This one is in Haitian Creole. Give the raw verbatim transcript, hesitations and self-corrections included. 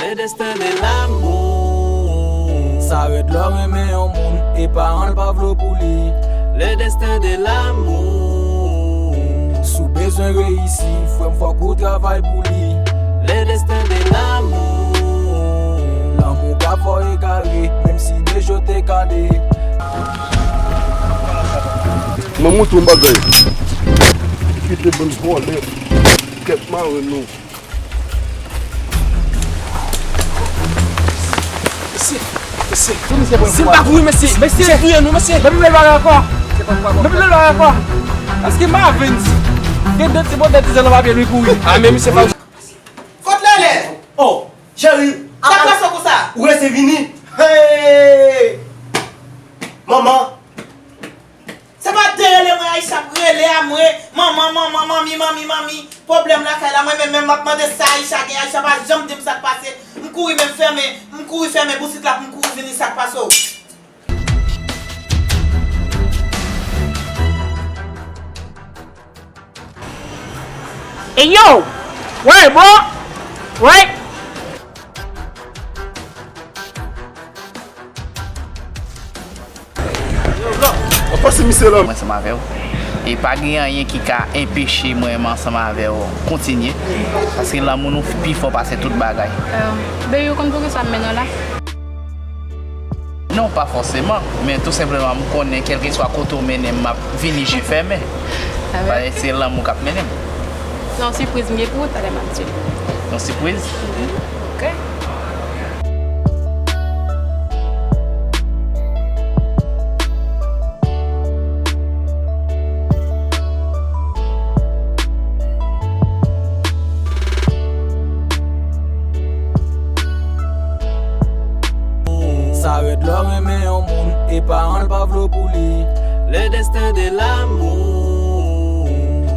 Le destin de l'amour. Sa rèd lè w renmen yon moun e paran l pa vle w pou li. Le destin de l'amour. Si w bezwen reyisi, frè m, fòk ou travay pou li. Le destin de l'amour. Lanmou ka fè w egare, menm si de je w te kale. Mwen montre yon bagay. Kite bann vòlè. Kèt mare nou. Mesye, mesye. Si m pa kouri, mesye, mesye, touye nou, mesye. Mwen pi bèl bagay ankò. Mwen pi bèl bagay ankò. Paske Marvens gen de ti bòt de ti zèl nan papye li kouri. A, men misye pa. Kot Lele? Oh, cheri. Sa k pase konsa? Ou resi vini? Hey! Manman. Se pa de rele mwen Aisha ap rele a mwen, manman, manman, manmi, manmi, manmi. Pwoblèm lakay la, mwen menm, menm m ap mande sa Aisha gen, Aisha pa janm di m sa k pase. M kouri menm fèmen, m kouri fèmen boutik la pou m kouri vini, sa k pase w? Hey yo! Where, bro? Where? Anfas se misye la. Mwen ansanm avè w. E pa gen anyen ki ka enpeche mwen menm ansanm avè w kontinye. Paske lanmou nou pi fò pase tout bagay. Baby, ou konn poukisa m mennen w la? Non, pa fòseman. Men tou senpleman, m konnen kèlkeswa kote w mennen m, m ap vini je fèmen. Paske se lanmou k ap mennen m. Non, sipriz m gen pou ou, talè m ap di w. Yon sipriz? Ok. Sa rèd lè w renmen yon moun e paran l pa vle w pou li. Le destin de l'amour.